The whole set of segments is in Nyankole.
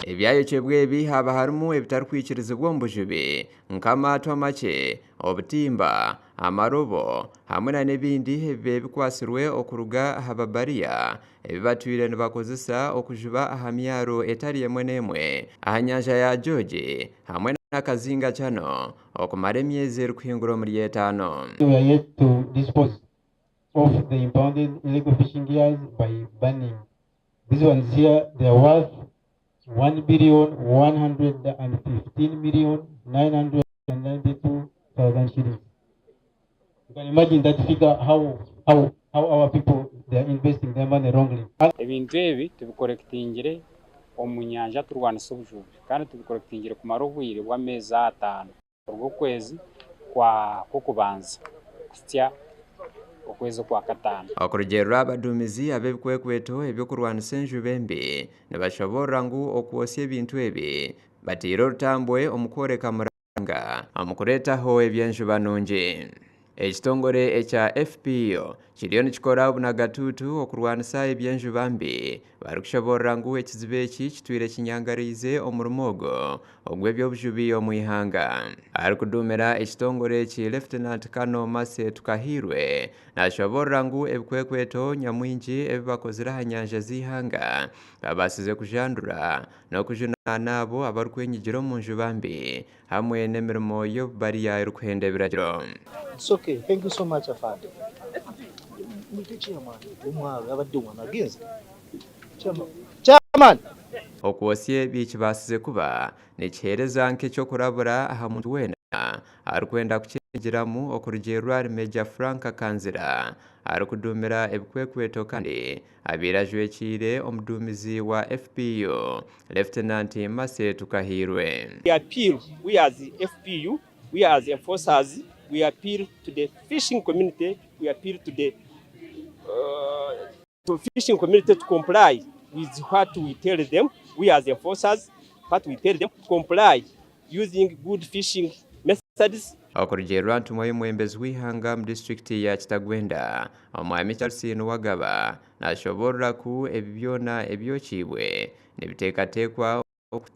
Ebyayokyebwa ebi haaba harimu ebitarikwikirizibwa omu bujubi nk'amaato amakye, obutimba, amarobo hamwe na n'ebindi ebibaire bikwatsirwe okuruga aha babariya ebi batwire nibakozesa okujuba aha myaro etari emwe n'emwe aha nyanja ya George hamwe na Kazinga Channel okumara emyezi erikuhingura omuri etaano. We are yet to dispose of the impounded illegal fishing gears by burning. These ones here they are worth 1,115,992,000 shillings. You can imagine that figure how, how, how our people they are investing their money wrongly. Ebintu ebi tubikorekitingire omu nyanja turwanisa obujubi kandi tubikorekitingire kumara obwire bw'ameezi ataano kuruga okwezi kwa kw'okubanza kuhitsya okwezi okwakataano. Okurugiirira abaduumizi ab'ebikwekweto eby'okurwanisa enjuba embi nibashoboorora ngu okwotsya ebintu ebi bateire orutambwe omu kworeka muranga omu kureetaho eby'enjuba nungi. Ekitongore ekya FPU kiriyo nikikora obunagatuutu okurwanisa eby'enjuba mbi barikushoboorora ngu ekizibu eki kitwire kinyangariize omurimo ogu ogw'eby'obujubi omu ihanga. Arikuduumira ekitongore eki Lieutenant Colonel Mercy Tukahiirwe nashoboorora ngu ebikwekweto nyamwingi ebi bakozire aha nyanja z'eihanga babaasize kujandura n'okujunaana abo abarikwenyigira omu njuba mbi hamwe n'emirimo y'obubariya erikuhenda ebiragiro. It's okay thank you so much afande. Mwite chairman omwalo yabadde wano agenze. Chairman. Chairman. Okwotsya ebi kibaasize kuba nikiheereza nk'eky'okurabura aha muntu weena arikwenda kukyegiramu okurugiirira ahari Major Frank Kanzira arikuduumira ebikwekweto kandi Abaire ajwekiire omuduumizi wa FPU, Lieutenant Mercy Tukahiirwe. We appeal, we as FPU, we as enforcers, we appeal to the fishing community, we appeal to the to fishing community to comply with what we tell them, we as enforcers, what we tell them, comply using good fishing methods. Okurugiirira ntumwa y'omwebembezi w'eihanga omu disiturikiti ya Kitagwenda, Omwami Charles Nuwagaba nashoboorora ku ebi byona ebyokiibwe nibiteekateekwa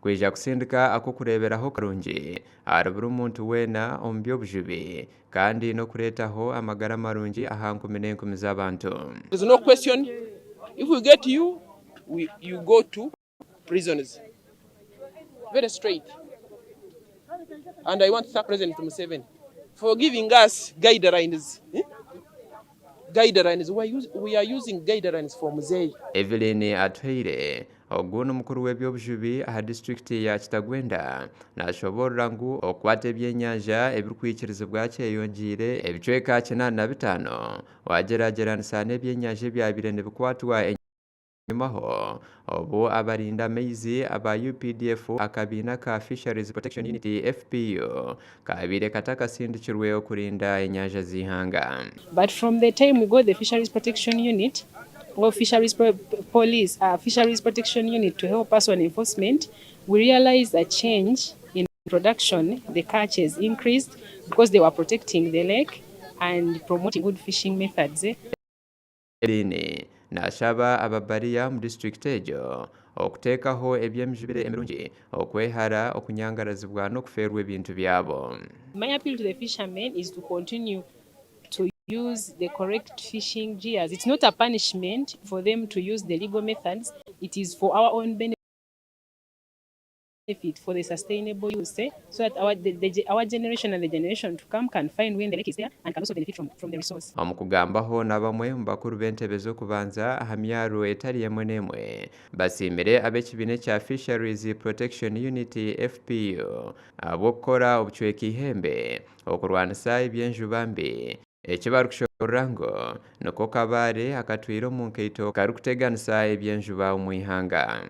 kwija kusindika ak'okureeberaho karungi ahari buri muntu weena omu by'obujubi kandi n'okureetaho amagara marungi aha nkumi n'enkumi z'abantu. There is no question if we get you, we, you go to prisons very straight and I want to thank President Museveni for giving us guidelines eh? Guidelines we are, we are using guidelines for Muzei. Evelyn Atuhaire, ogu n'omukuru w'eby'obujubi aha disiturikiti ya Kitagwenda nashoboorora ngu okukwata ebyenyanja ebirikwikirizibwa kyeyongyeire ebicweka 85 wagyeragyeranisa n'ebyenyanja ebyabaire nibikwatwa Enyimaho, obu abarinda amaizi aba updf akabiina ka Fisheries Protection Unit, FPU, kaabaire katakasindikirwe okurinda enyanja z'eihanga. But from the time we got the Fisheries Protection Unit or Fisheries Police, Fisheries Protection Unit to help us on enforcement, we realized a change in production, the catches increased because they were protecting the lake and promoting good fishing methods. Erin nashaba ababariya omu disiturikiti egyo okuteekaho eby'emijubire emirungi okwehara okunyangarazibwa n'okufeerwa ebintu byabo. My appeal to the fishermen is to continue to use the correct fishing gears. It's not a punishment for them to use the legal methods, it is for our own benefit. For the sustainable use so that our, the, the, our generation and the generation to come can find when the lake is there and can also benefit from, from the resource. Omu kugambaho na bamwe omu bakuru b'entebe z'okubanza aha myaro etari emwe n'emwe basiimire ab'ekibiina ekya Fisheries Protection Unit, FPU, ahabw'okukora obucweka eihembe okurwanisa eby'enjuba mbi eki barikushoboorora ngu niko kabaare akatwire omu nkaito karikuteganisa eby'enjuba omu ihanga.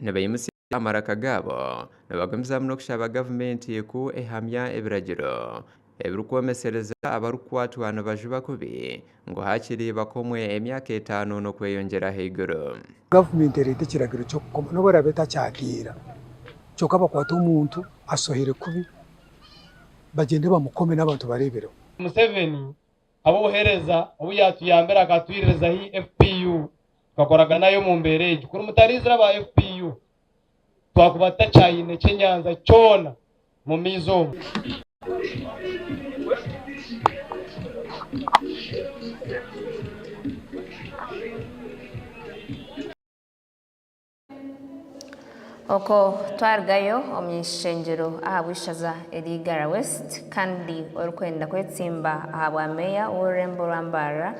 Nibaimutsya amaraka gaabo nibagumizamu n'okushaba gavumenti ku ehamya ebiragiro ebirikwomesereza abarikukwatwa nibajuba kubi ngu hakiri bakomwe emyaka etaano n'okweyongyera ahaiguru. Gavumenti ereete ekiragiro ky'okukoma n'obu eraabe etakyateera kyonka bakwate omuntu ashohire kubi bagyende bamukome n'abantu bareebereho. Museveni ahabw'obuheereza obu yaatuyambire akatwiririza haihi FPU tukakoragana nayo omu mbeera egi. Kuri mutariizire aba FPU, Twakuba tutakyayine kyenyanja kyona mu maizi omu. Okwo twarugayo omu ishengyero ahabw'eishaza erya Igara West kandi orikwenda kwetsimba ahabwa meeya w'orurembo rwa Mbarara.